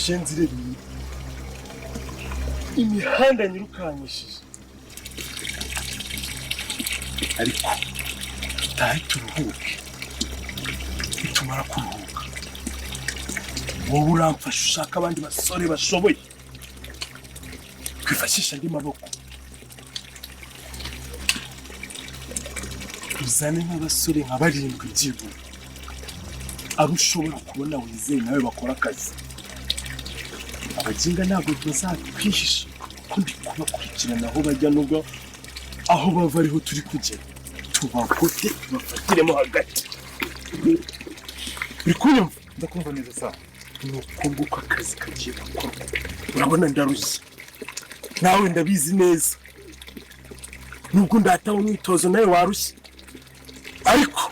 Mushenzi, reba iyi imihanda nyirukanyishije, ariko dutahe turuhuke. Nitumara kuruhuka, wowe uramfasha ushaka abandi basore bashoboye, twifashisha andi maboko, uzane nk'abasore nka barindwi byibura, abo ushobora kubona wizeye nawe bakora akazi. Abaginga ntabwo bazatwihisha kuko ndi kubakurikirana aho bajya, nubwo aho bava ariho turi kugera, tubagote tubafatiremo hagati. Uri kunyumva? Ndakumva neza sawa. Ni uko nguko akazi kagiye gukorwa. Urabona ndarushye, nawe ndabizi neza, nubwo ndataha umwitozo nawe warushye, ariko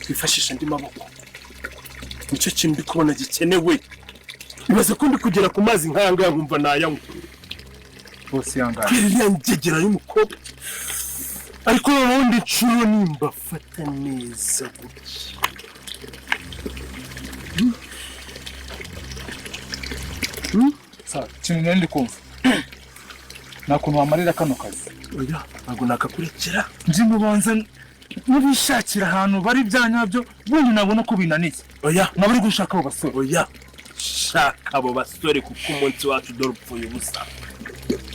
twifashisha andi maboko, nicyo kintu ndi kubona gikenewe. Ibaze ko ndi kugera ku mazi nk'aya ngaya nkumva nayanywa. Bose yangana. Kubera iriya ngegera y'umukobwa. Ariko ubundi nshuro nimbafata neza gutya. Sawa, ikintu nari ndi kumva, nta kuntu wamarira kano kazi. Oya, ntabwo nakakurekera. Nzi mubanza mubishakira ahantu bari bya nyabyo, ubundi nabona ko binaniye. Oya. Mwaba uri gushaka abo basore. Oya, shaka abo basore kuko umunsi wacu dore upfuye ubusa.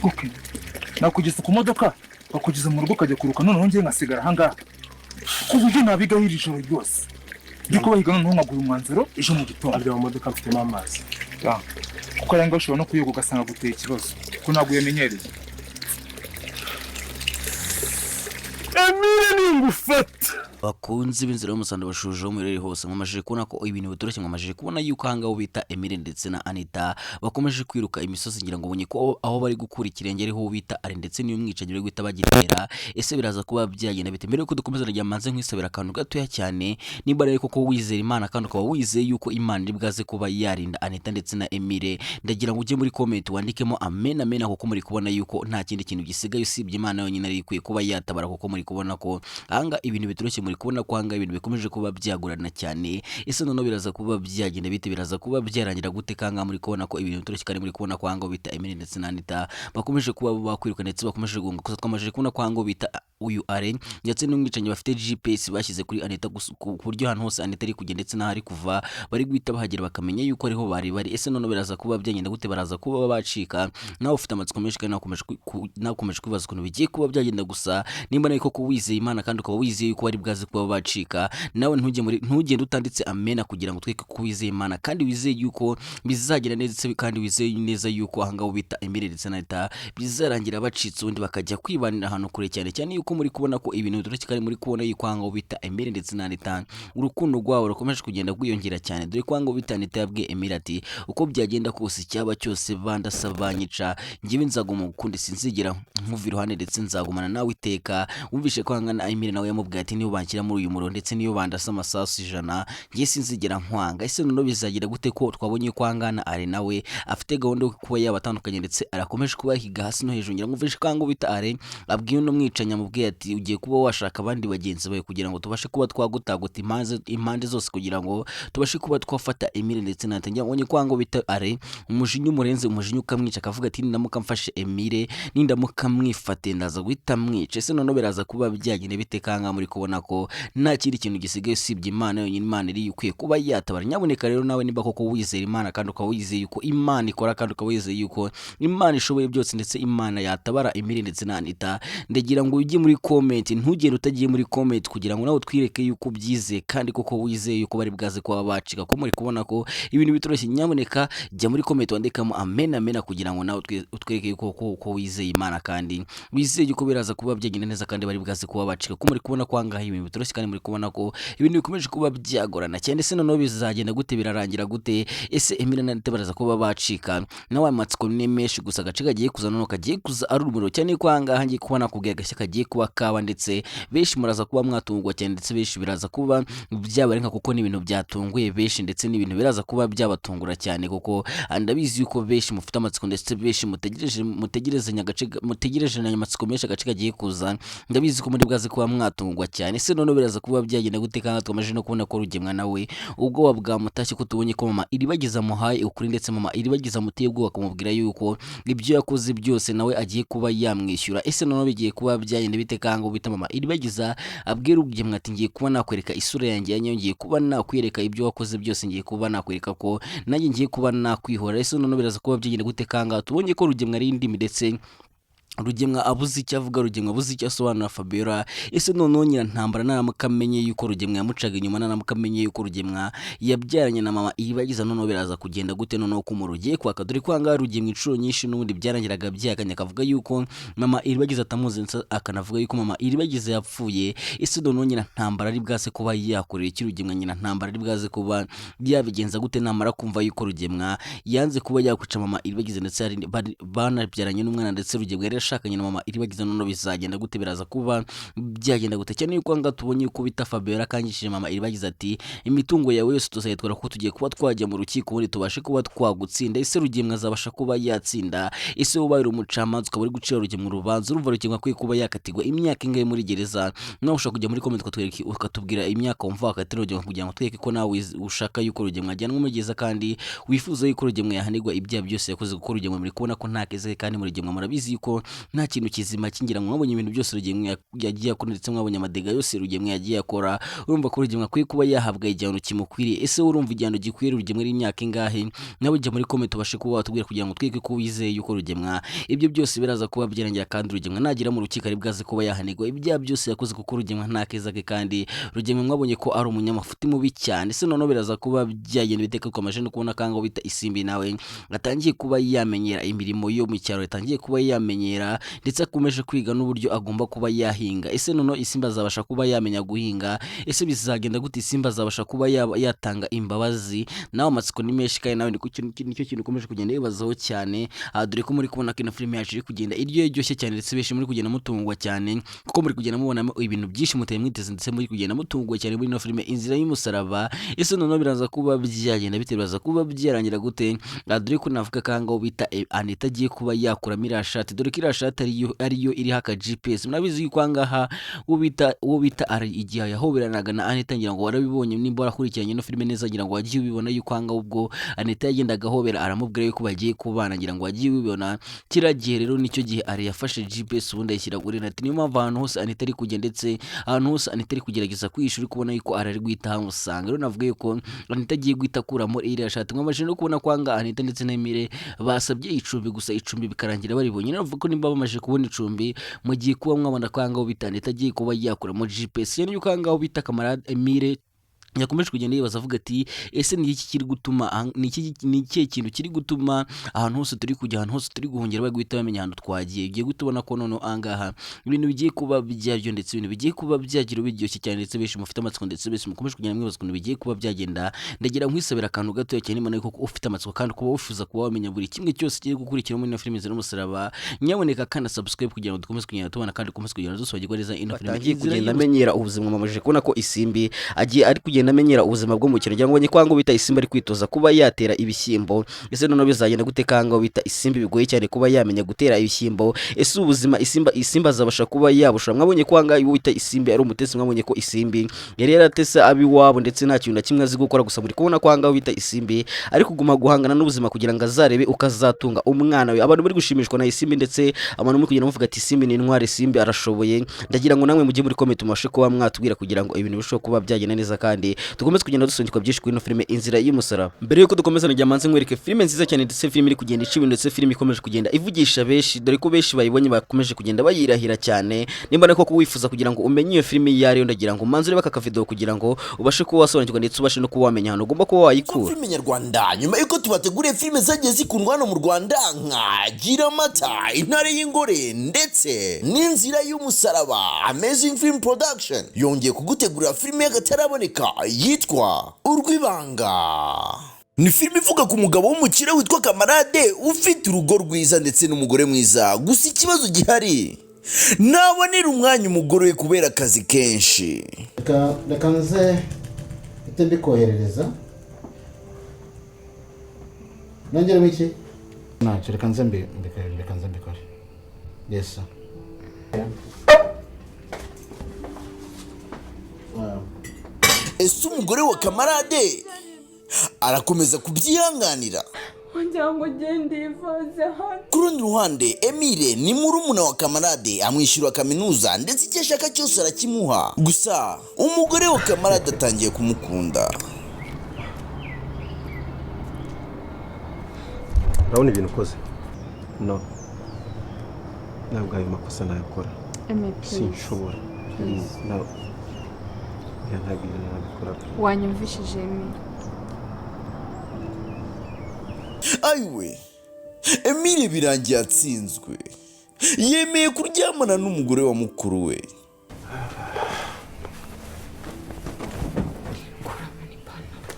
Okay. Nakugeza ku modoka, bakugeza mu rugo ukajya kuruka, noneho njye nkasigara ahangaha ku buryo nabigaho iri joro ryose ndi kubahiga, noneho nkaguha umwanzuro ejo mu gitondo. Arya mu modoka mfitemo amazi. Ah, kuko aya ngaya ushobora no kuyoga ugasanga aguteye ikibazo kuko ntabwo uyamenyereye. Emile, ningufata. Bakunzi b'inzira y'umusaruro, bashuje mu mirere hose, mwamajije kubona ko ibintu bitoroshye. Mwamajije kubona yuko ahangaha bita Emile ndetse na Anita bakomeje kwiruka imisozi. Ngira ngo ubonye ko aho bari gukura ikirenge ariho bita Ari ndetse n'uyu mwicanyi bari guhita bagitera. Ese biraza kuba byagenda bite? Mbere yuko dukomeza, nagira manze nkwisabira akantu gatoya cyane. Nimba rero koko wizera Imana kandi ukaba wizeye yuko Imana iri bwaze kuba yarinda Anita ndetse na Emile, ndagira ngo ujye muri comment wandikemo amen amen, kuko muri kubona yuko nta kindi kintu gisigaye usibye Imana yonyine ari ikwiye kuba yatabara, kuko muri kubona ko ahanga ibintu bitoroshye, muri kubona ko ahanga ibintu bikomeje kuba byagorana cyane. Ese noneho biraza kuba byagenda bite? Biraza kuba byarangira gute? Kanga muri kubona ko ibintu bitoroshye kandi muri kubona ko ahanga bita Emile ndetse na Anita bakomeje kuba bakwiruka ndetse bakomeje guhunga. Gusa twamajije kubona ko ahanga bita uyu Are ndetse n'umwicanyi bafite GPS bashyize kuri Anita ku buryo ahantu hose Anita ari kujya ndetse n'aho ari kuva bari guhita bahagera bakamenya yuko ariho bari bari. Ese noneho biraza kuba byagenda gute? Baraza kuba bacika? Nawe ufite amatsiko menshi kandi nawe ukomeje kwibaza ukuntu bigiye kuba byagenda. Gusa nimba nawe koko wizeye Imana kandi ukaba wizeye yuko bari bwaze kuba bacika, nawe ntujye muri ntugende utanditse amena kugira ngo twereke ko wizeye Imana kandi wizeye yuko bizagenda neza, kandi wizeye neza yuko ahangaha bita Emile ndetse na Anita bizarangira bacitse, ubundi bakajya kwibanira ahantu kure cyane cyane, yuko muri kubona ko ibintu bitoroshye kandi muri kubona yuko ahangaha bita Emile ndetse na Anita urukundo rwabo rukomeje kugenda rwiyongera cyane, dore ko ahangaha bita Anita yabwiye Emile ati: "Uko byagenda kose, icyaba cyose, bandasa banyica, njyewe nzaguma gukunda, sinzigera nkuva iruhande ndetse nzagumana nawe iteka." Wumvishe ko ahangana Emile nawe yamubwiye ati: "Niyo banshyira muri uyu muriro ndetse niyo bandasa amasasu 100, njye sinzigera nkwanga." Ese noneho bizagira gute ko twabonye ko ahangana Ari nawe afite gahunda yo kuba yabatandukanye ndetse arakomeje kubahiga hasi no hejuru? Ngira ngo wumvishe ko ahangaha bita Are abwiye uno mwicanyi, amubwiye ati: "Ugiye kuba washaka abandi bagenzi bawe kugira ngo tubashe kuba twagutaguta impande zose kugira ngo tubashe kuba twafata Emile ndetse na Anita." Ngira ngo ko ahangaha bita Are umujinya umurenze, umujinya ukamwica, akavuga ati: "Nindamuka mfashe Emile, nindamuka mwifate, ndaza guhita mwica." Ese noneho biraza kuba byagenda bite? Kanga muri kubona ko nta kindi kintu gisigaye usibye Imana yonyine, Imana iri ikwiye kuba yatabara. Nyabuneka rero nawe nimba koko wizera Imana kandi ukaba wizeye yuko Imana ikora kandi ukaba wizeye yuko Imana ishoboye byose ndetse Imana yatabara Emile ndetse na Anita, ndagira ngo ujye muri comment, ntugende utagiye muri comment, kugira ngo nawe utwireke yuko ubyizeye kandi koko wizeye yuko bari bwaze kuba bacika, ko muri kubona ko ibintu bitoroshye. Nyamuneka jya muri comment wandikamo amen amen kugira ngo nawe utwereke yuko ko wizeye Imana kandi wizeye yuko biraza kuba byagenda neza kandi bari bwaze kuba bacika, ko muri kubona ko ahangaha ibintu bitoroshye kandi muri kubona ko ibintu bikomeje kuba byagorana cyane. Ese noneho bizagenda gute? Birarangira gute? Ese Emile na Anita baraza kuba bacika? Nawe amatsiko ni menshi. Gusa agace kagiye kuza noneho kagiye kuza ari umuriro cyane, ko ahangaha ngiye kuba nakubwiye agashya kagiye kuba. kuba kaba, ndetse benshi muraza kuba mwatungurwa cyane, ndetse benshi biraza kuba byabarenga kuko ni ibintu byatunguye benshi, ndetse n'ibintu biraza kuba byabatungura cyane kuko ndabizi yuko benshi mufite amatsiko, ndetse benshi mutegereje mutegerezanya agace, mutegerejanye amatsiko menshi agace kagiye kuza. Ndabizi ko muri bwaze kuba mwatungwa cyane. Ese noneho biraza kuba byagenda gute kandi twamaze no kubona ko Rugemwa nawe ubwoba bwamutashye, ko tubonye ko mama Iribagiza amuhaye ukuri, ndetse mama Iribagiza amuteye ubwoba akamubwira yuko ibyo yakoze byose nawe agiye kuba yamwishyura. Ese noneho bigiye kuba byagenda bite kandi bita mama Iribagiza abwira Rugemwa ati ngiye kuba nakwereka isura yanjye ya nyayo, ngiye kuba nakwereka ibyo wakoze byose, ngiye kuba nakwereka ko nanjye ngiye kuba nakwihora. Ese noneho biraza kuba byagenda gute kandi tubonye ko Rugemwa ari indimi, ndetse Rugemwa abuze icyo avuga, Rugemwa abuze icyo asobanura Fabiola. Ese noneho Nyirantambara naramuka amenye yuko Rugemwa yamucaga inyuma, naramuka amenye yuko Rugemwa yabyaranye na mama Iribagiza, noneho biraza kugenda gute noneho ko umuriro ugiye kwaka? Dore ko ahangaha Rugemwa inshuro nyinshi n'ubundi byarangiraga byihakanye, akavuga yuko mama Iribagiza atamuzi, ndetse akanavuga yuko mama Iribagiza yapfuye. Ese noneho Nyirantambara ari bwaze kuba yakorera iki Rugemwa? Nyirantambara ari bwaze kuba yabigenza gute namara kumva yuko Rugemwa yanze kuba yakwica mama Iribagiza, ndetse banabyaranye n'umwana, ndetse Rugemwa yari yashakanye na mama Iribagiza? Noneho bizagenda gute? Biraza kuba byagenda gute? Cyane yuko ahangaha tubonye yuko bita Fabiola akangishije mama Iribagiza ati imitungo yawe yose tuzayitwara kuko tugiye kuba twajya mu rukiko ubundi tubashe kuba twagutsinda. Ese Rugemwa azabasha kuba yatsinda? Ese ubaye umucamanza ukaba uri gucira Rugemwa urubanza, urumva Rugemwa akwiye kuba yakatirwa imyaka ingahe muri gereza? Nawe ushobora kujya muri comment ukatwereka, ukatubwira imyaka wumva wakatira Rugemwa kugira ngo twereke ko nawe ushaka yuko Rugemwa ajyanwa muri gereza kandi wifuza yuko Rugemwa yahanirwa ibyaha byose yakoze, kuko Rugemwa muri kubona ko nta keza ke, kandi muri Rugemwa murabizi yuko nta kintu kizima kingira ngo mwabonye ibintu byose Rugemwa yagiye akora, ndetse mwabonye amadega yose Rugemwa yagiye akora. Urumva ko Rugemwa akwiye kuba yahabwa igihano kimukwiriye. Ese urumva igihano gikwiriye Rugemwa ari imyaka ingahe? Nawe jya muri comment ubashe kuba watubwira kugira ngo twereke ko wizeye yuko Rugemwa ibyo byose biraza kuba byarangira, kandi Rugemwa nagera mu rukiko ari bwaze kuba yahanirwa ibyaha byose yakoze, kuko Rugemwa nta keza ke, kandi Rugemwa mwabonye ko ari umunyamafuti mubi cyane. Ese noneho biraza kuba byagenda bite? Kuko amaje no kubona kanga bita Isimbi nawe atangiye kuba yamenyera imirimo yo mu cyaro, yatangiye kuba yamenyera, ndetse akomeje kwiga n'uburyo agomba kuba yahinga. Ese noneho Isimbi azabasha kuba yamenya guhinga? Ese bizagenda gute? Isimbi azabasha kuba yatanga imbabazi? Nawe amatsiko ni menshi, kandi nawe nicyo kintu ukomeje kugenda wibazaho cyane. Dore ko muri kubona ko ino filime yacu iri kugenda iryoshye cyane, ndetse benshi muri kugenda mutungwa cyane kuko muri kugenda mubonamo ibintu byinshi mutari mwiteze, ndetse muri kugenda mutungwa cyane muri ino filime Inzira y'Umusaraba. Ese noneho biraza kuba byagenda bite? Biraza kuba byarangira gute? Dore ko navuga ko ahangaha bita Anita agiye kuba yakuramo iriya shati, dore ko iriya shati ariyo iriho aka GPS. Murabizi yuko ahangaha uwo bita ari igihe yahoberanaga na Anita, ngira ngo warabibonye nimba warakurikiranye ino filime neza, ngira ngo wagiye ubibona yuko ahangaha ubwo Anita yagendaga ahobera aramubwira yuko bagiye kubana, ngira ngo wagiye ubibona. Kiriya gihe rero nicyo gihe Ari yafashe GPS ubundi ayishyira kuri Anita. Niyo mpamvu ahantu hose Anita ari kujya, ndetse ahantu hose Anita ari kugerageza kwihisha, uri kubona yuko Ari ari guhita ahamusanga. Rero navuga yuko Anita agiye guhita akuramo iriya shati. Mwamaze no kubona ko ahangaha Anita ndetse na Emile basabye icumbi, gusa icumbi bikarangira baribonye. Navuga ko nimba bamaze kubona icumbi, mugiye kuba mwabona ko ahangaha bita Anita agiye kuba yakuramo GPS. Yani yuko ahangaha bita kamarade Emile yakomeje kugenda yibaza avuga ati ese ni iki kiri gutuma ni ikihe kintu kiri gutuma ahantu hose turi kujya, ahantu hose turi guhungira, bari guhita bamenya ahantu twagiye? Ugiye guhita ubona ko noneho ahangaha ibintu bigiye kuba byaryo, ndetse ibintu bigiye kuba byagira biryoshye cyane, ndetse benshi mufite amatsiko, ndetse benshi mukomeje kugenda mwibaza ukuntu bigiye kuba byagenda. Ndagira nkwisabira akantu gatoya cyane, mbona ko ufite amatsiko kandi kuba wifuza kuba wamenya buri kimwe cyose kigiye gukurikira muri ino filime Inzira y'Umusaraba, nyaboneka kandi subscribe kugira ngo dukomeze kugenda tubona kandi dukomeze kugenda dusobanukirwa neza ino filime. Atangiye Inzira kugenda y'Umusaraba. amenyera ubuzima. Mumajije kubona ko Isimbi agiye ari kugenda amenyera ubuzima bwo mu cyaro, ngira ngo ubonye ko ahangaha bita Isimbi ari kwitoza kuba yatera ibishyimbo. Ese noneho bizagenda gute ko ahangaha bita Isimbi bigoye cyane kuba yamenya gutera ibishyimbo? Ese ubuzima Isimbi azabasha kuba yabushora? Mwabonye ko ahangaha uwo bita Isimbi ari umutesi, mwabonye ko Isimbi yari yaratese ab'iwabo, ndetse nta kintu na kimwe azi gukora. Gusa muri kubona ko ahangaha bita Isimbi ari kuguma guhangana n'ubuzima kugira ngo azarebe uko azatunga umwana we. Abantu bari gushimishwa na Isimbi, ndetse abantu muri kugenda bavuga ati Isimbi ni intwari, Isimbi arashoboye. Ndagira ngo namwe mujye muri comment mubashe kuba mwatubwira kugira ngo ibintu birusheho kuba byagenda neza kandi dukomeze kugenda dusobanukirwa byinshi kuri ino filime Inzira y'Umusaraba. Mbere yuko dukomeza, nagira manze nkwereke filime nziza cyane, ndetse filime iri kugenda ica ibintu, ndetse filime ikomeje kugenda ivugisha benshi, dore ko benshi bayibonye bakomeje kugenda bayirahira cyane. Nimba nako koko wifuza kugira ngo umenye iyo filime iyo ariyo, ndagira ngo manze urebe aka kavideo kugira ngo ubashe kuba wasobanukirwa, ndetse ubashe no kuba wamenya ahantu ugomba kuba wayikura. Filime nyarwanda, nyuma y'uko tubateguriye filime zagiye zikundwa hano mu Rwanda nka Gira Amata, Intare y'Ingore ndetse n'Inzira y'Umusaraba, Amazing Film Production yongeye kugutegurira filime y'akataraboneka yitwa Urw'Ibanga. Ni filime ivuga ku mugabo w'umukire witwa Kamarade, ufite urugo rwiza ndetse n'umugore mwiza. Gusa ikibazo gihari Ntabonera umwanya umugore we kubera akazi kenshi. Reka nze mpite mbikoherereza. Nongeremo iki? Ntacyo, reka nze reka nze mbikore. Yes sir. Wow. Ese umugore wa Kamarade arakomeza kubyihanganira? Wagira ngo ugende yivanze hano. Ku rundi ruhande, Emile ni murumuna wa Kamarade, amwishyura kaminuza ndetse icyo ashaka cyose arakimuha. Gusa umugore wa Kamarade atangiye kumukunda. Urabona ibintu ukoze? No, ntabwo ayo makosa nayakora. Emi, please. Sinshobora. Please, no. Oya, ntabwo ibintu nabikora. Wanyumvishije, Emi? Ayiwe, Emile birangiye atsinzwe, yemeye kuryamana n'umugore wa mukuru we. Kuramo n'ipantaro.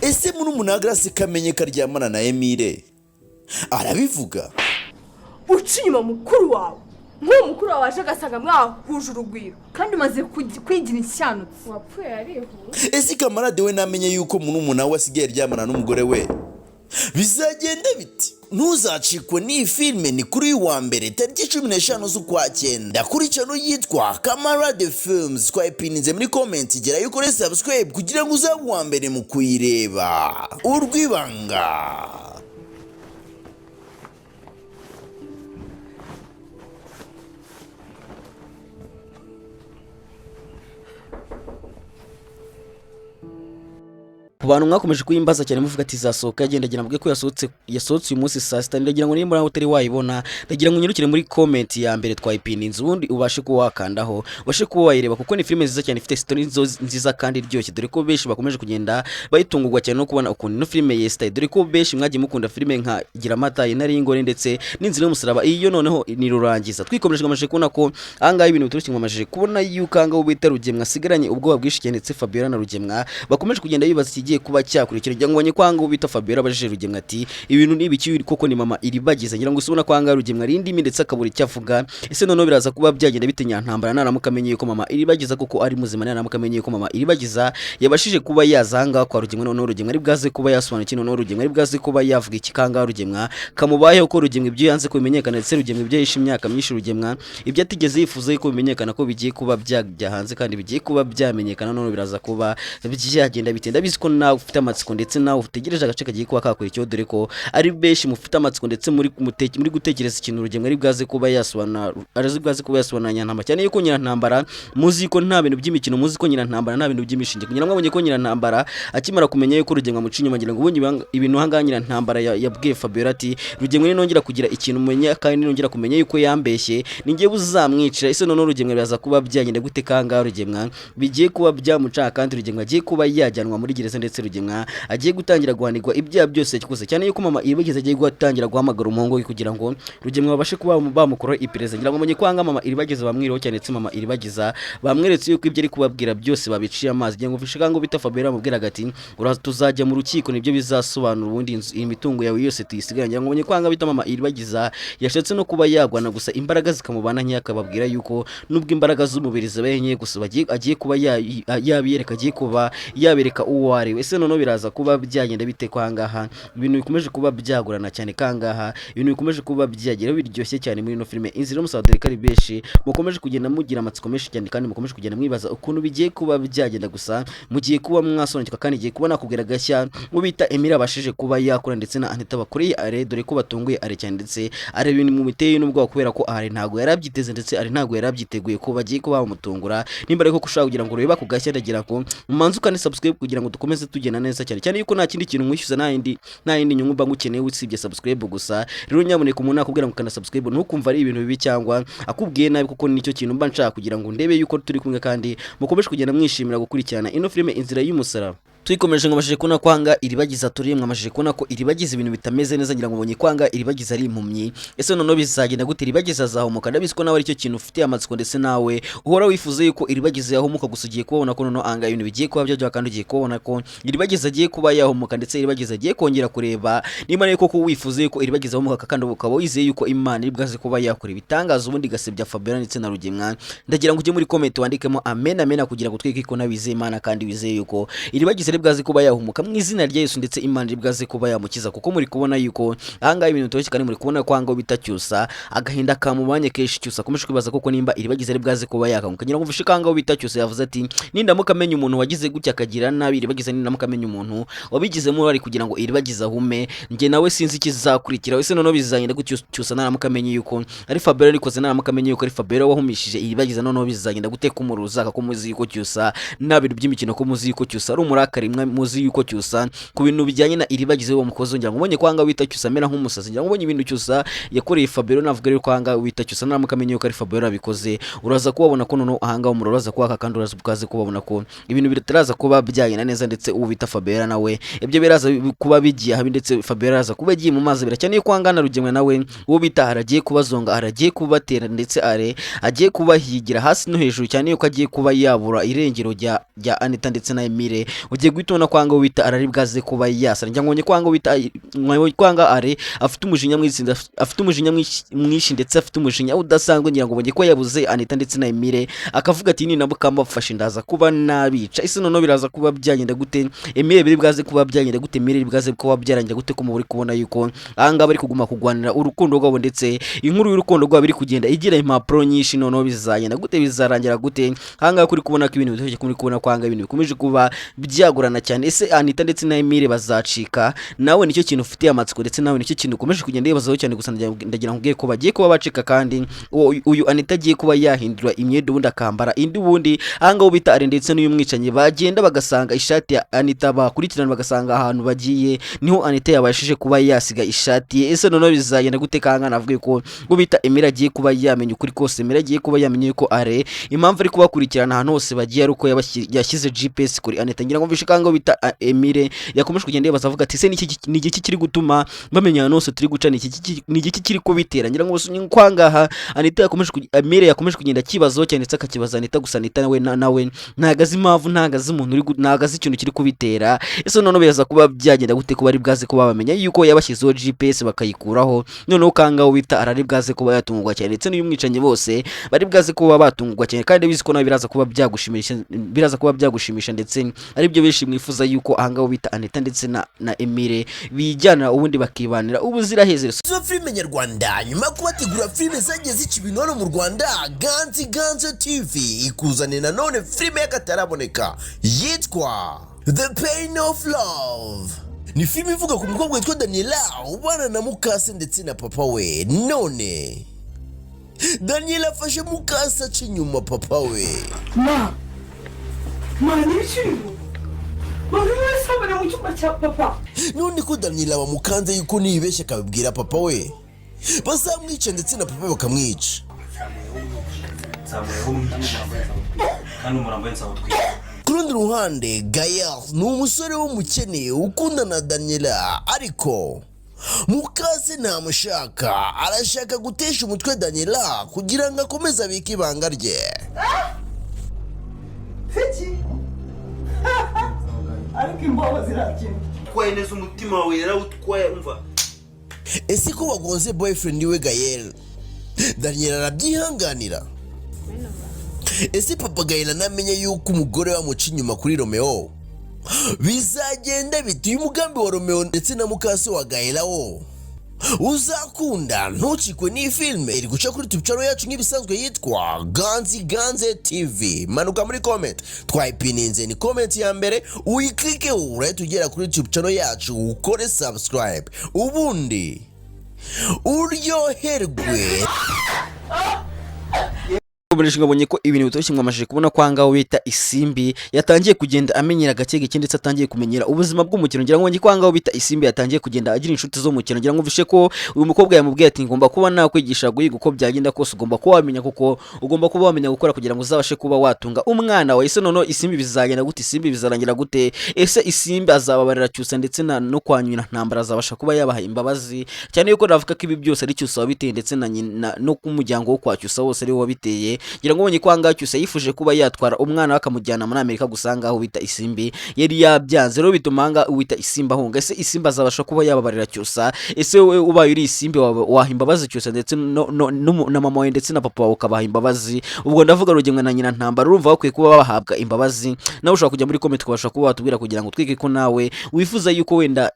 Ese murumuna wa Grace kamenye ko aryamana na Emile, arabivuga? Uca inyuma mukuru wawe, nk'uwo mukuru wawe waje agasanga mwahuje urugwiro Kandi umaze kwigira inshyanutsi. Wapfuye yarihuse. Ese Kamarade we namenye yuko murumuna we asigaye aryamana n'umugore we, bizagenda biti? Ntuzacikwe n'iyi filime. Ni kuri uyu wa mbere tariki 15 z'ukwa 9 kuri channel yitwa Kamarade Films. Twayipininze muri comment. Gerayo ukore subscribe kugira ngo uzabe uwa mbere mu kuyireba. Urwibanga. Ku bantu mwakomeje kuyimbaza cyane muvuga ati izasohoka, yagendagira mvuge ko yasohotse uyu munsi saa 6. Ndagira ngo nimba nawe utari wayibona, ndagira ngo unyarukire muri comment ya mbere twayipininze, ubundi ubashe kuba wakandaho, ubashe kuba wayireba, kuko ni filime nziza cyane ifite story nziza kandi iryoshye, dore ko benshi bakomeje kugenda bayitungurwa cyane no kubona ukuntu ino filime yesitaye, dore ko benshi mwagiye mukunda filime nka Gira Amata, Intare y'Ingore ndetse n'Inzira y'Umusaraba. Iyo noneho ni rurangiza twikomeje ngamajije kubona ko ahangaha ibintu biturutse, ngamajije kubona yuko ahangaha bita Rugemwa asigaranye ubwoba bwinshi cyane, ndetse Fabiola na Rugemwa bakomeje kugenda bibaza ikigiye kuba cyakurikira. Ngira ngo ubonye ko ahangaha bita Fabiola abajije Rugemwa ati: "Ibintu ni ibiki koko? Ni mama Iribagiza?" Ngira ngo usubona ko ahangaha Rugemwa ari indimi ndetse akabura icyo avuga. Ese noneho biraza kuba byagenda bite Nyantambara naramuka amenye yuko mama Iribagiza koko ari muzima, naramuka amenye yuko mama Iribagiza yabashije kuba yaza ahangaha kwa Rugemwa? Noneho Rugemwa ari bwaze kuba yasobanura iki? Noneho Rugemwa ari bwaze kuba yavuga iki kangaha Rugemwa kamubayeho, ko Rugemwa ibyo yanze ko bimenyekana, ndetse Rugemwa ibyo yishe imyaka myinshi, Rugemwa ibyo atigeze yifuza yuko bimenyekana, ko bigiye kuba byajya hanze kandi bigiye kuba byamenyekana? Noneho biraza kuba byagenda bite? Ndabizi ko nawe ufite amatsiko ndetse nawe utegereje agace kagiye kuba kakurikiyeho, dore ko ari benshi mufite amatsiko ndetse muri gutekereza ikintu Rugemwa ari bwaze kuba yasobanura, ari bwaze kuba yasobanura Nyantambara, cyane yuko Nyirantambara muzi ko nta bintu by'imikino, muzi ko Nyirantambara nta bintu by'imishinge. Kugira ngo mwabonye ko Nyirantambara akimara kumenya yuko Rugemwa amuca inyuma, ngira ngo ubundi ibintu ahangaha Nyirantambara yabwiye Fabiola ati: "Rugemwa ninongera kugira ikintu umenya kandi ninongera kumenya yuko yambeshye, ni njyewe uzamwicira." Ese noneho Rugemwa biraza kuba byagenda gute kangaha Rugemwa bigiye kuba byamuca, kandi Rugemwa agiye kuba yajyanwa muri gereza, ndetse Rugemwa agiye gutangira guhanirwa ibyaha byose yakoze, cyane yuko mama Iribagiza agiye gutangira guhamagara umuhungu we kugira ngo Rugemwa babashe kuba bamukora iperereza? Ngira ngo mumenye ko ahangaha mama Iribagiza bamwiriho cyane, ndetse mama Iribagiza bamweretse yuko ibyo ari kubabwira byose babiciye amazi. Ngira ngo mfishe kango bita Fabiola amubwiraga ati: "Tuzajya mu rukiko, nibyo bizasobanura, ubundi imitungo yawe yose tuyisigaranye." Ngira ngo mumenye ko ahangaha bita mama Iribagiza yashatse no kuba yagwana, gusa imbaraga zikamubana nkeya, akababwira yuko nubwo imbaraga z'umubiri zibaye nke, gusa agiye kuba yabiyereka, agiye kuba yabereka uwo ari we. Ese noneho biraza kuba byagenda bite ko ahangaha ibintu bikomeje kuba byagorana cyane, kangaha ibintu bikomeje kuba byagera biryoshye cyane muri ino filime Inzira y'Umusaraba, dore ko ari benshi mukomeje kugenda mugira amatsiko menshi cyane kandi mukomeje kugenda mwibaza ukuntu bigiye kuba byagenda? Gusa mugiye kuba mwasobanukirwa, kandi igiye kuba nakubwira gashya mu bita Emile abashije kuba yakora ndetse na Anita bakoreye Are, dore ko batunguye Are cyane, ndetse Are ibintu mu biteye n'ubwoba kubera ko Are ntabwo yari abyiteze, ndetse Are ntabwo yari abyiteguye ko bagiye kuba bamutungura. Nimba ariko ko ushaka kugira ngo urebe ako gashya, ndagira ngo mumanze ukane subscribe kugira ngo dukomeze tugenda neza cyane cyane, yuko nta kindi kintu nkwishyuza, nta yindi nyungu mba ngukeneye usibye subscribe gusa. Rero nyamuneka, umuntu nakubwira ngo kanda subscribe, ntukumva ari ibintu bibi cyangwa akubwiye nabi, kuko nicyo kintu mba nshaka kugira ngo ndebe yuko turi kumwe kandi mukomeje kugenda mwishimira gukurikirana ino filime Inzira y'Umusaraba. Twikomeje, ngo kubona kwanga Iribagiza turi, mwamashije kubona ko Iribagiza ibintu bitameze neza. Ngira ngo ubonye kwanga Iribagiza ari impumyi. Ese noneho bizagenda gute? Iribagiza azahumuka? Ndabizi ko nawe aricyo kintu ufitiye amatsiko, ndetse nawe uhora wifuza yuko Iribagiza yahumuka. Gusa ugiye kubona ko noneho anga ibintu bigiye kuba byaryoha, kandi ugiye kubona ko Iribagiza agiye kuba yahumuka, ndetse Iribagiza agiye kongera kureba. Niba nawe koko wifuza yuko Iribagiza ahumuka, kandi ukaba wizeye yuko Imana iri bwaze kuba yakora ibitangaza, ubundi igasebya Fabiola ndetse na Rugemwa, ndagira ngo ujye muri comment wandikemo amen, amen, kugira ngo tweke ko nawe wizeye Imana kandi wizeye yuko Iribagiza iri bwaze kuba yahumuka mu izina rya Yesu, ndetse Imana iri bwaze kuba yamukiza. Kuko muri kubona yuko ahangaha ibintu bitoroshye, kandi muri kubona ko ahangaha bita Cyusa agahinda kamubanye kenshi. Cyusa akomeje kwibaza koko nimba Iribagiza ari bwaze kuba yakanguka. Ngira ngo mvishe ko ahangaha bita Cyusa yavuze ati: "Nindamuka amenya umuntu wagize gutya akagira nabi Iribagiza, nindamuka amenya umuntu wabigizemo uruhare kugira ngo Iribagiza ahume, njye nawe sinzi ikizakurikira." Ese noneho bizagenda gutyo Cyusa naramuka amenye yuko ari Fabiola arikoze, naramuka amenye yuko ari Fabiola wahumishije Iribagiza? Noneho bizagenda gute kumuruza ko muzi yuko Cyusa nta bintu by'imikino, ko muzi yuko Cyusa ari umurakari, mwe muzi yuko Cyusa ku bintu bijyanye na Iribagiza uwo mukozi? Ngira ngo ubonye ko ahangaha wita Cyusa amera nk'umusazi. Ngira ngo ubonye ibintu Cyusa yakoreye Fabiola. Navuga rero ko ahangaha wita Cyusa naramuka amenye yuko ari Fabiola yabikoze, uraza kubabona ko noneho ahangaha umuriro uraza kwaka, kandi uraza ukaze kubabona ko ibintu bitaraza kuba byagenda neza. Ndetse uwo bita Fabiola nawe ibyo biraza kuba bigiye habi, ndetse Fabiola araza kuba agiye mu mazi abira cyane. Ko ahangana Rugemwe nawe uwo bita aragiye kubazonga, aragiye kubatera, ndetse are agiye kubahigira hasi no hejuru cyane, yuko agiye kuba yabura irengero rya Anita ndetse na Emile. Ugiye guhita ubona ko ahangaha wita arari bwaze kuba yasara. Njya ngo kwanga wita kwanga are afite umujinya mwinshi, afite umujinya mwinshi, ndetse afite umujinya udasanzwe. Ngira ngo ubonye ko yabuze Anita ndetse na Emile, akavuga ati: "Ninamuka mbafashe ndaza kuba nabica." Ese noneho biraza kuba byagenda gute? Emile biri bwaze kuba byagenda gute? Emile biri bwaze kuba byarangira gute? Ko muri kubona yuko ahangaha bari kuguma kugwanira urukundo rwabo, ndetse inkuru y'urukundo rwabo iri kugenda igira impapuro nyinshi. Noneho bizagenda gute? Bizarangira gute? Ahangaha kuri kubona ko ibintu bitoroshye, kuri kubona ko ahangaha ibintu bikomeje kuba byagorana cyane. Ese Anita ndetse na Emile bazacika? Nawe nicyo kintu ufitiye amatsiko, ndetse nawe nicyo kintu ukomeje kugenda wibazaho cyane. Gusa ndagira nkubwiye ko bagiye kuba bacika, kandi uyu Anita agiye kuba yahindura imyenda, ubundi akambara indi. Ubundi ahangaha bita Ari ndetse n'uyu mwicanyi bagenda bagasanga ishati ya Anita, bakurikirana bagasanga ahantu bagiye niho Anita yabashije kuba yasiga ishati ye. Ese noneho bizagenda gute? Kangana navuga ko ngo bita Emile agiye kuba yamenya ukuri kose. Emile agiye kuba yamenya yuko are impamvu ari kubakurikirana ahantu hose bagiye ari uko yashyize GPS kuri Anita. Ngira ngo mvishe kango bita Emile yakomeje kugenda yibaza avuga ati: "Se ni igiki kiri gutuma bamenya ahantu hose turi guca? Ni igiki kiri kubitera?" Ngira ngo kwangaha Anita yakomeje Emile yakomeje kugenda akibazaho cyane, ndetse akakibaza Anita. Gusa Anita nawe nawe ntago azi impamvu, ntago azi umuntu uri ntago azi ikintu kiri kubitera. Ese noneho biraza kuba byagenda gute kuba ari bwaze kuba bamenya yuko yabashyizeho GPS bakayikuraho? Noneho kangaho bita arari bwaze kuba yatungurwa cyane, ndetse n'uyu mwicanyi bose bari bwaze kuba batungurwa cyane. Kandi bizi ko nawe biraza kuba byagushimisha, biraza kuba byagushimisha, ndetse aribyo benshi mwifuza yuko ahangaho bita Anita ndetse na Emile bijyana, ubundi bakibanira ubuziraherezo. Izo filime nyarwanda, nyuma yo kubategura filime zagiye zica ibintu hano mu Rwanda, Ganzi Ganze TV ikuzaniye nanone filime y'akataraboneka yitwa The Pain of Love. Ni filime ivuga ku mukobwa witwa Daniela ubana na mukase ndetse na papa we. None Daniela afashe mukase aca inyuma papa we. Ma, ma, n'ibiciro buri wese abona mu cyumba cya papa. None ko Daniela bamukanze yuko nibeshya akabibwira papa we bazamwica, ndetse na papa we bakamwica. Nzamuyeho umwica kandi umurambo we nzawutwika. Ku rundi ruhande, Gael ni umusore w'umukene ukundana na Daniela, ariko mukase ntamushaka. Arashaka gutesha umutwe Daniela kugira ngo akomeze abike ibanga rye. Fiki, ariko imbobo zirakina. Utwaye neza, umutima wawe yarawutwaye, umva. Ese ko bagonze boyfriend we Gael, Daniela arabyihanganira? Ese papa Gael anamenye yuko umugore we amuca inyuma kuri Romeo, bizagenda bite? Uyu mugambi wa Romeo ndetse na mukase wa Gael wo uzakunda? Ntucikwe n'iyi filime iri guca kuri YouTube channel yacu nk'ibisanzwe yitwa Ganzi Ganze TV. Manuka muri comment, twayipininze, ni comment ya mbere, uyikilikeho urahita ugera kuri YouTube channel yacu, ukore subscribe, ubundi uryoherwe. Komereje ngabonye ko ibintu bitoroshye, mwamajije kubona ko ahangaha bita Isimbi yatangiye kugenda amenyera gake gake, ndetse atangiye kumenyera ubuzima bw'umukino. Ngira ngo ko ahangaha bita Isimbi yatangiye kugenda agira inshuti zo mukino. Ngira ngo mvishe ko uyu mukobwa yamubwiye ati: "Ngomba kuba nakwigisha guhiga, uko byagenda kose ugomba kuba wamenya, kuko ugomba kuba wamenya gukora kugira ngo uzabashe kuba watunga umwana wawe." Ese noneho Isimbi bizagenda gute? Isimbi bizarangira gute? Ese Isimbi azababarira Cyusa ndetse na no kwa nyina Ntambara azabasha kuba yabaha imbabazi? Cyane yuko navuga ko ibi byose ari Cyusa wabiteye, ndetse na nyina no ku muryango wo kwa Cyusa wose ari we wabiteye. Ngira ngo ubonye ko ahangaha Cyusa yifuje kuba yatwara umwana we akamujyana muri Amerika, gusa ahangaha bita Isimbi yari yabyanze, rero bituma ahangaha uwita Isimbi ahunga. Ese Isimbi azabasha kuba yababarira Cyusa? Ese wowe ubaye uri Isimbi waha imbabazi Cyusa ndetse no na mama wawe ndetse na papa wawe ukabaha imbabazi? Ubwo ndavuga Rugemwe na nyina Ntambara, urumva bakwiye kuba bahabwa imbabazi? Nawe ushobora kujya muri comment ukabasha kuba watubwira kugira ngo twige ko nawe wifuza yuko wenda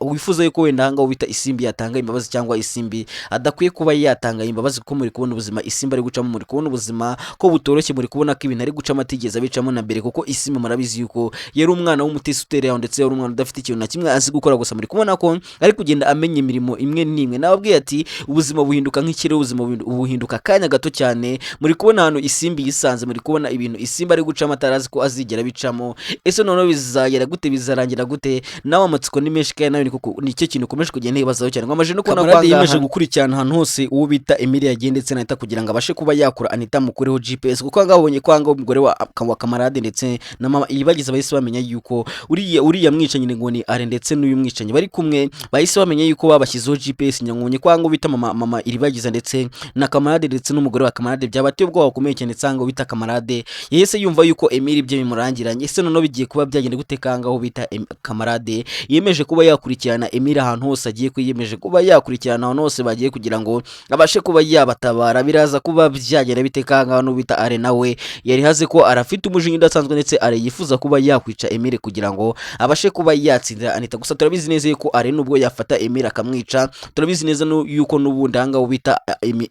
ahangaha bita Isimbi yatanga imbabazi cyangwa Isimbi adakwiye kuba yatanga imbabazi, kuko muri kubona ubuzima Isimbi ari gucamo, muri kubona ubuzima ko butoroshye, muri kubona ko ibintu ari gucamo atigeze abicamo na mbere, kuko Isimbi murabizi yuko yari umwana w'umutesi utereye aho, ndetse yari umwana udafite ikintu na kimwe azi gukora. Gusa muri kubona ko ari kugenda amenya imirimo imwe n'imwe. Nababwiye ati ubuzima buhinduka nk'ikirere, ubuzima buhinduka akanya gato cyane. Muri kubona ahantu Isimbi yisanze, muri kubona ibintu Isimbi ari gucamo atarazi ko azigera abicamo. Ese noneho bizagera gute? Bizarangira gute? Nawe amatsiko ni menshi, kandi nawe nicyo kintu ukomeje kugenda yibazaho cyane. Ngo amaje no kubona ko Kamarade yemeje gukurikirana ahantu hose uwo bita Emile yagiye ndetse na Anita, kugira ngo abashe kuba yakura Anita mukureho GPS, kuko ahangaha babonye ko ahangaha umugore wa Kamarade ndetse na mama Ibagize bahise bamenya yuko uriya mwicanyi ngo ni Are ndetse n'uyu mwicanyi bari kumwe, bahise bamenya yuko babashyizeho GPS. Nyamwonye ko ahangaha bita mama Iribagiza ndetse na Kamarade ndetse n'umugore wa Kamarade byabateye ubwoba bukomeye cyane, ndetse ahangaha bita Kamarade yahise yumva yuko Emile ibye bimurangiranye. Ese noneho bigiye kuba byagenda gute? Kangaho bita Kamarade yemeje kuba yakurikirana Emile ahantu hose agiye, kwiyemeje kuba yakurikirana ahantu hose bagiye kugira ngo abashe kuba yabatabara. Biraza kuba byagenda bite? Kangaho n'ubita Are nawe yari haze ko arafite umujinya udasanzwe, ndetse Are yifuza kuba yakwica Emile kugira ngo abashe kuba yatsindira Anita. Gusa turabizi neza yuko Are nubwo yafata Emile akamwica, turabizi neza yuko n'ubundi ahangaha bita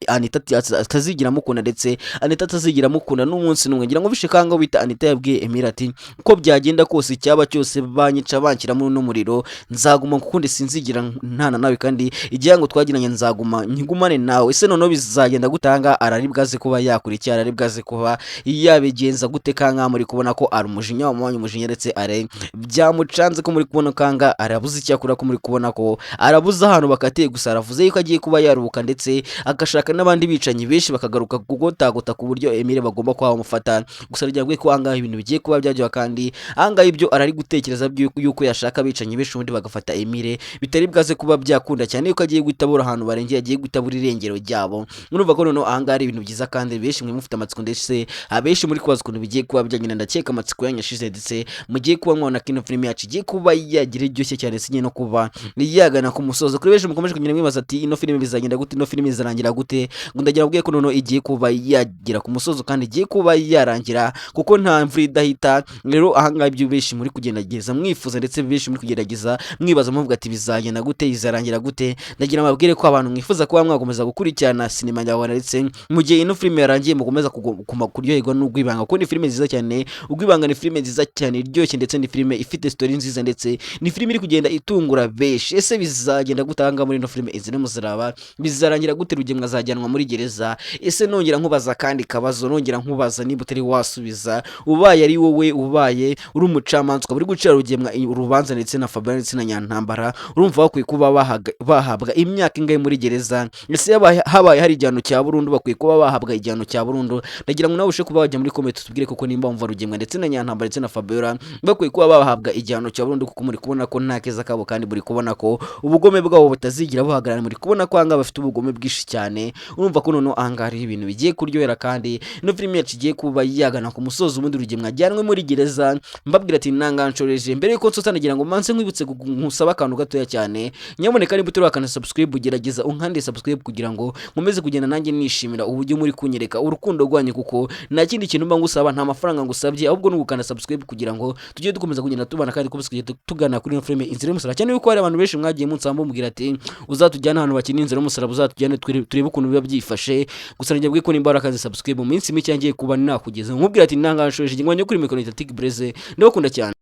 Anita atazigira amukunda, ndetse Anita atazigira amukunda n'umunsi n'umwe. Ngira ngo bishe kangaho bita Anita yabwiye Emile ati: "Uko byagenda kose, icyaba cyose, banyica banshyira muri uno muriro, nzaguma kukundi, sinzigira ntana nawe, kandi igihango twagiranye nzaguma nkigumane nawe." Ese noneho bizagenda gutanga? Arari bwaze kuba yakurikira, arari bwaze kuba yabigenza gute? Kanka muri kubona ko ari umujinya wamubanye umujinya, ndetse are byamucanze, ko muri kubona kanga arabuze icyo akora, ko muri kubona ko arabuze ahantu bakatiye. Gusa aravuze yuko agiye kuba yaruhuka, ndetse agashaka n'abandi bicanyi benshi bakagaruka kugotagota ku buryo Emile bagomba kuba bamufata. Gusa ryabwiye ko ahangaha ibintu bigiye kuba byaryoha, kandi ahangaha ibyo arari gutekereza yuko yashaka abicanyi benshi ubundi bagafata Emile bitari bwaze kuba byakunda, cyane yuko agiye guhita abura ahantu barengeye, agiye guhita abura irengero ryabo. Murumva ko noneho ahangaha ari ibintu byiza, kandi benshi mwe mufite amatsiko, ndetse abenshi muri kubaza ukuntu bigiye kuba byagenda. Ndakeka amatsiko yanyu yashize, ndetse mugiye kuba mwabona ko ino filime yacu igiye kuba yagira iryoshye cyane, ndetse igiye no kuba yagana ku musozo. Kuri benshi mukomeje kugenda mwibaza ati: "Ino filime bizagenda gute? Ino filime izarangira gute?" Ngo ndagira mbwiye ko noneho igiye kuba yagera ku musozo, kandi igiye kuba yarangira, kuko nta mvura idahita. Rero ahangaha ibyo benshi muri kugerageza mwifuza, ndetse benshi muri kugerageza mwibaza muvuga ati: "Bizagenda gute? Izarangira gute?" Ndagira mbabwire ko abantu mwifuza kuba mwakomeza gukurikirana sinema nyarwanda, ndetse mu gihe ino filime yarangiye mukomeza kuryoherwa n'Urwibanga, kuko ni filime nziza cyane. Urwibanga ni filime nziza cyane iryoshye, ndetse ni filime ifite story nziza, ndetse ni filime iri kugenda itungura benshi. Ese bizagenda gutanga muri ino filime Inzira y'Umusaraba? Bizarangira gute? Rugemwe azajyanwa muri gereza? Ese nongera nkubaza akandi kabazo, nongera nkubaza niba utari wasubiza: ubaye ari wowe, ubaye uri umucamanza, ukaba uri gucira Rugemwa urubanza ndetse na Fabien ndetse na Nyantambara, urumva bakwiye kuba bahabwa imyaka ingahe muri gereza? Ese habaye hari igihano cya burundu, bakwiye kuba bahabwa igihano cya burundu? Ndagira ngo nawe ushe kuba wajya muri comment tubwire koko nimba wumva Rugemwa ndetse na Nyantambara ndetse na Fabiola bakwiye kuba bahabwa igihano cya burundu, kuko muri kubona ko nta keza kabo, kandi muri kubona ko ubugome bwabo butazigira buhagarara. Muri kubona ko ahangaha bafite ubugome bwinshi cyane. Urumva ko noneho ahangaha hariho ibintu bigiye kuryohera, kandi ino filime yacu igiye kuba yagana ku musozo, ubundi Rugemwa ajyanwe muri gereza. Mbabwira ati ntanganshoreje mbere yuko nsoza, nagira ngo manze nkwibutse nkusaba akantu gatoya cyane. Nyamuneka niba utari subscribe, gerageza unkande subscribe kugira ngo nkomeze kugenda nanjye nishimira uburyo muri kunyereka urukundo rwanyu, kuko nta kindi kintu mba ngusaba, nta mafaranga ngusabye, ahubwo ni ugukanda subscribe kugira ngo tujye dukomeza kugenda tubana, kandi dukomeze kugenda tugana kuri ino filime Inzira y'Umusaraba. Cyane yuko hari abantu benshi mwagiye munsaba mubwira ati: "Uzatujyane ahantu bakina Inzira y'Umusaraba, uzatujyane turebe ukuntu biba byifashe." Gusa njye ko nimba warakaze subscribe, mu minsi mike ngiye kuba nakugeza nkubwira ati ntanganshoje ingwanya kuri mikoro Tik Breze. Ndabakunda cyane.